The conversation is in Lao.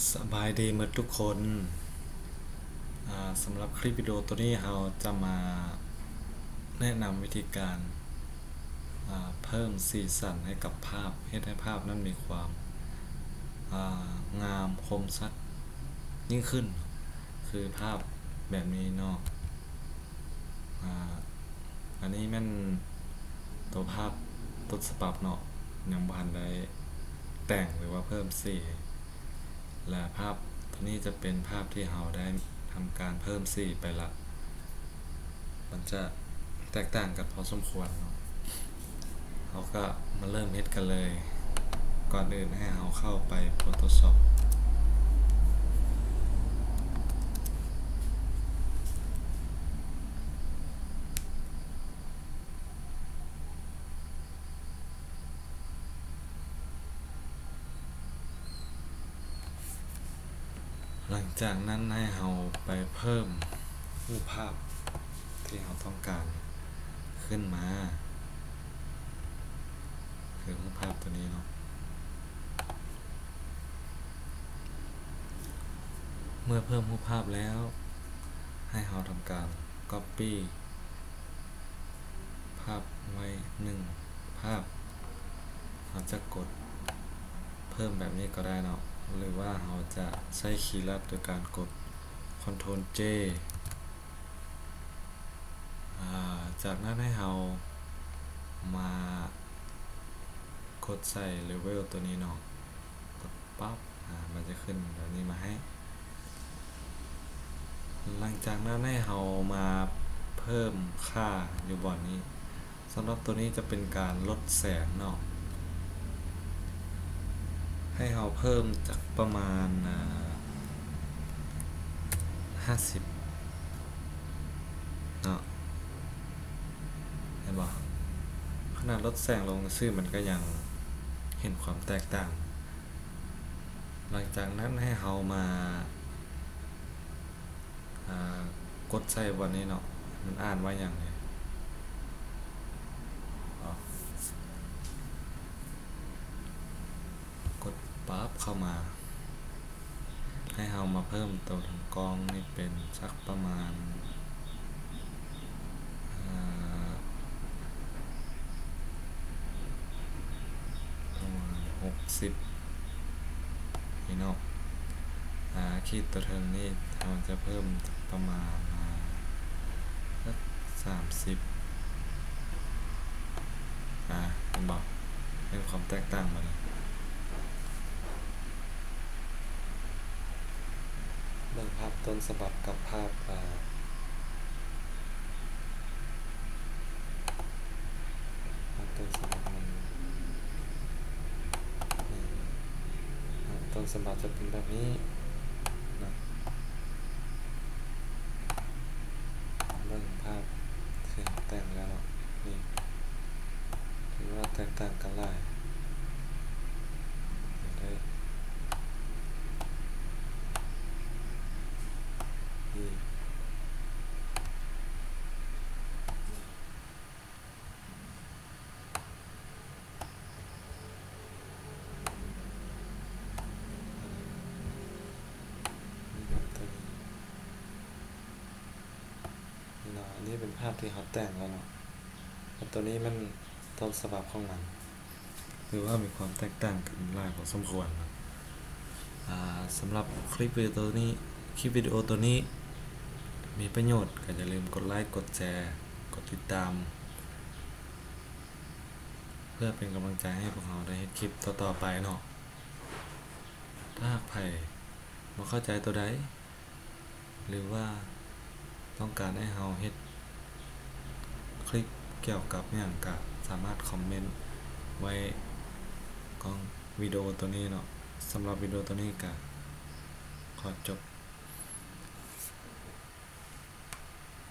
ສະບາຍດີໝົດທຸກຄົນ. ອາ ສຳລັບຄລິບວິດີໂອໂຕນີ້ ເຮົາຈະມາແນະນຳວິທີການ ອາ ເພີ່ມສີສັນໃຫ້ກັບພາບ, ເຮັດໃຫ້ພາບນັ້ນມີຄວາມ ອາ ງາມ, ຄົມຊັດຍິ່ງຂຶ້ນ, ຄືພາບແບບນີ້ເນາະ. ອາ ອັນນີ້ແມ່ນໂຕພາບຕົ້ນສະບັບເນາະ, ຍັງບໍ່ທັນໄດ້ແຕ່ງ ຫຼືວ່າເພີ່ມສີ, ແລະ ພາບໂຕນີ້ຈະເປັນພາບທີ່ເຮົາໄດ້ທຳການເພີ່ມສີໄປລະ. ມັນຈະແຕກຕ່າງກັນພໍສົມຄວນເນາະ. ເຮົາກະມາເລີ່ມເຮັດກັນເລີຍ. ກ່ອນອື່ນໃຫ້ເຮົາເຂົ້າໄປ Photoshop. ຫຼັງຈາກນັ້ນໃຫ້ເຮົາໄປເພີ່ມຮູບພາບທີ່ເຮົາຕ້ອງການຂຶ້ນມາ, ຄືຮູບພາບໂຕນີ້ເນາະ. ເມື່ອເພີ່ມຮູບພາບແລ້ວ ໃຫ້ເຮົາທຳການ Copy ພາບໄວ້ໜຶ່ງພາບ. ເຮົາຈະກົດເພີ່ມແບບນີ້ກໍໄດ້ເນາະ ຫຼືວ່າເຮົາຈະໃຊ້ຄີລັດໂດຍການກົດ Ctrl J. ອາ ຈາກນັ້ນໃຫ້ເຮົາມາກົດໃສ່ Level ໂຕນີ້ເນາະ, ກົດປັບ ອາ ມັນຈະຂຶ້ນແບບນີ້ມາໃຫ້. ຫຼັງຈາກນັ້ນໃຫ້ເຮົາມາເພີ່ມຄ່າຢູ່ບ່ອນນີ້. ສຳລັບໂຕນີ້ຈະເປັນການລົດແສງເນາະ, ໃຫ້ເຮົາເພີ່ມຈັກປະມານ ອາ ຫ້າສິບເນາະ. ເຫັນບໍ່? ຂະໜາດລົດແສງລົງຊື່ໆ ມັນກໍຍັງເຫັນຄວາມແຕກຕ່າງ. ຫຼັງຈາກນັ້ນໃຫ້ເຮົາມາ ອາ ກົດໃສ່ບ່ອນນີ້ເນາະ, ມັນອ່ານວ່າຫຍັງນີ້? ກົດປັບເຂົ້າມາ. ໃຫ້ເຮົາມາເພີ່ມໂຕທາງກ້ອງນີ້ເປັນສັກປະມານ ເອີ ປະມານຫົກສິບນີ້ເນາະ. ອາ ຂີດໂຕເທິງນີ້ເຮົາຈະເພີ່ມປະມານ ອາ ສັກສາມສິບ. ອາ ເຫັນບໍ່? ເຫັນຄວາມແຕກຕ່າງບໍ່ນີ້? ເບິ່ງພາບຕົ້ນສະບັບກັບພາບ ອາ ພາບຕົ້ນສະບັບມັນ ພາບຕົ້ນສະບັບຈະເປັນແບບນີ້ນະ. ເບິ່ງພາບທີ່ເຮົາແຕ່ງແລ້ວເນາະ ນີ້ ຖືວ່າແຕກຕ່າງກັນຫຼາຍ. ເຫັນເດີ ນີ້ ນີ້ເນາະ ໂຕນີ້ ນີ້ເນາະ ອັນນີ້ເປັນພາບທີ່ເຮົາແຕ່ງແລ້ວເນາະ ແລະ ໂຕນີ້ແມ່ນຕົ້ນສະບັບຂອງມັນ. ຖືວ່າມີຄວາມແຕກຕ່າງກັນຫຼາຍພໍສົມຄວນເນາະ. ອາ ສຳລັບຄລິບວິດີໂອໂຕນີ້ ຄລິບວິດີໂອໂຕນີ້ມີປະໂຫຍດ ກໍຢ່າລືມກົດໄລຄ໌ ກົດແຊ ກົດຕິດຕາມ ເພື່ອເປັນກຳລັງໃຈໃຫ້ພວກເຮົາໄດ້ເຮັດຄລິບຕໍ່ໆໄປເນາະ. ຖ້າຫາກໃຜບໍ່ເຂົ້າໃຈໂຕໃດ ຫຼືວ່າຕ້ອງການໃຫ້ເຮົາເຮັດຄລິບກ່ຽວກັບຫຍັງ ກະສາມາດຄອມເມັນໄວ້ກ້ອງວິດີໂອໂຕນີ້ເນາະ. ສຳລັບວິດີໂອໂຕນີ້ກະຂໍຈົບ